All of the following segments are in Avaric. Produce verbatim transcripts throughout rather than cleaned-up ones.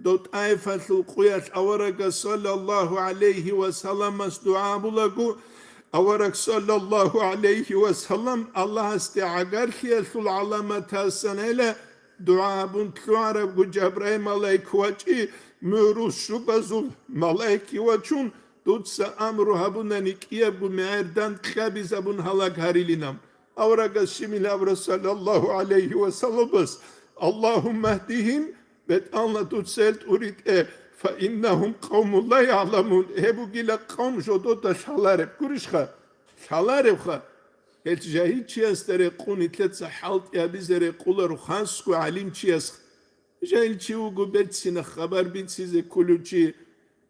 Дов ТӀаифалъул къуялъ аварагас саллаллагьу гӀалайгьи ва салламас дугӀа абулаго, авараг саллаллагьу гӀалайгьи ва саллам Аллагьасде гӀагарлъиялъул гӀаламатасан гьела, дугӀа абун лъугӀарабго Жабраил малаик вачӀи, мугӀрул щубазул малаик вачун, дуца амру гьабунани кӀиябго мегӀер дандкьабизабун гьалаг гьарилинан. Аварагас щиб абура саллаллагьу гӀалайгьи ва салламас: «Аллагьумма гьдигьим», БетӀална дуца гьел тӀуритӀе, «фаиннагьум къавмун ла ягӀламун», гьеб бугила къавм жодода лъалареб. Гурищха? Лъаларебха? Гьел жагьилчиясда рекъун нилъеца хӀалтӀи гьабизе рекъоларо хасго гӀалимчиясха. Жагьилчи вуго берцинаб хабар бицизе кколев чи,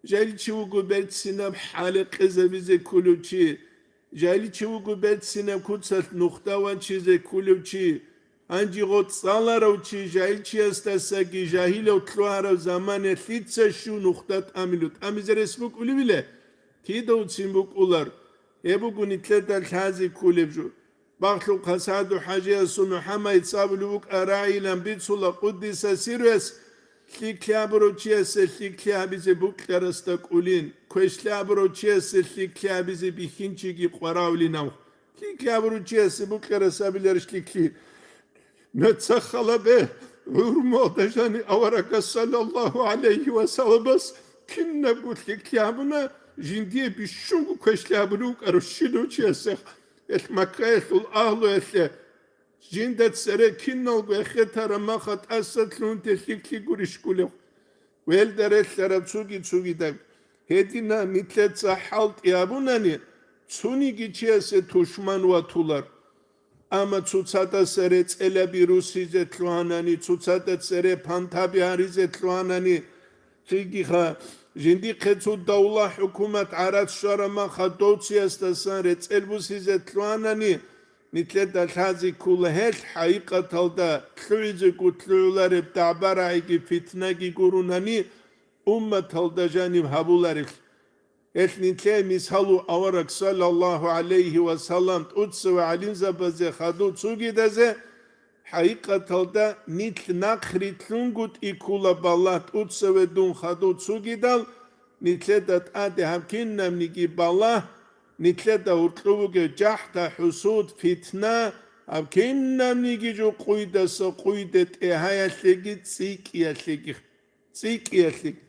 жагьилчи вуго берцинаб хӀале къезабизе кколев чи, жагьилчи вуго берцинаб куцалъ нухда вачизе кколев чи, гьанже гъоцӀаларав чи жагьилчиясдасаги жагьилав лъугьарав заманаялъ лъица щив нухда тӀамилу тӀамизе рес букӀулевила? Кидавцин букӀулар? Гьеб буго нилъеда лъазе кколеб жо. Бахлъухъа СагӀду-хӀажиясул МухӀаммадица абулеб букӀа рагӀилан бицула къуддиса сирруяс: лъикӀлъи абурав чиясе лъикӀлъи гьабизе букьарасда кӀулин, квешлъи абурав чиясе лъикӀлъи гьабизе бихьинчиги къваравлинав. ЛъикӀлъи абурав чиясе букьарас абиларищ лъикӀлъи? Нуца халабе, гӀурмуялда жани аварагас саллаллагьу гӀалайгьи ва салламас кинабго лъикӀлъи гьабуна, жиндие бищунго квешлъи гьабулев вукӀарав щивав чиясех, гьелъ Маккаялъул агьлуялъе. Жинда цере киналго эхетараб маха тӀаса лъугьунте лъикӀлъи гурищ кколев? Велда релълъараб цуги-цугида. Гьединаб нилъеца хӀалтӀи гьабунани, цониги чиясе тушман ватулар. Амма цоцадаса рецӀелаби русизе лъугьанани, цоцада цере пантаби гьаризе лъугьанани, цинги-ха, жиндихъе цо давла-хӀукумат гӀарац щвараб маха довциясдасан рецӀел бусизе лъугьанани, нилъеда лъазе ккола гьелъ хӀакъикъаталда лъугӀизего лъугӀулареб дагӀба-рагӀиги фитнаги гурунани, умматалда жаниб гьабуларелъ. Гьелъ нилъее мисалу авараг саллаллагьу гӀалайгьи ва саллам тӀуцаве гӀалимзабазе хадув цугидазе, хӀакъикъаталда нилъ нахърилълъунгутӀи ккола балагь тӀуцаве дун хадув цугидал, нилъеда тӀаде гьаб кинабниги балагь, нилъеда гьоркьов бугеб жахӀда, хӀусуд, фитна, гьаб кинабниги жо къуйдаса къуйде тӀегьаялъеги цӀикӀкӀиялъеги. ЦӀикӀкӀиялъеги.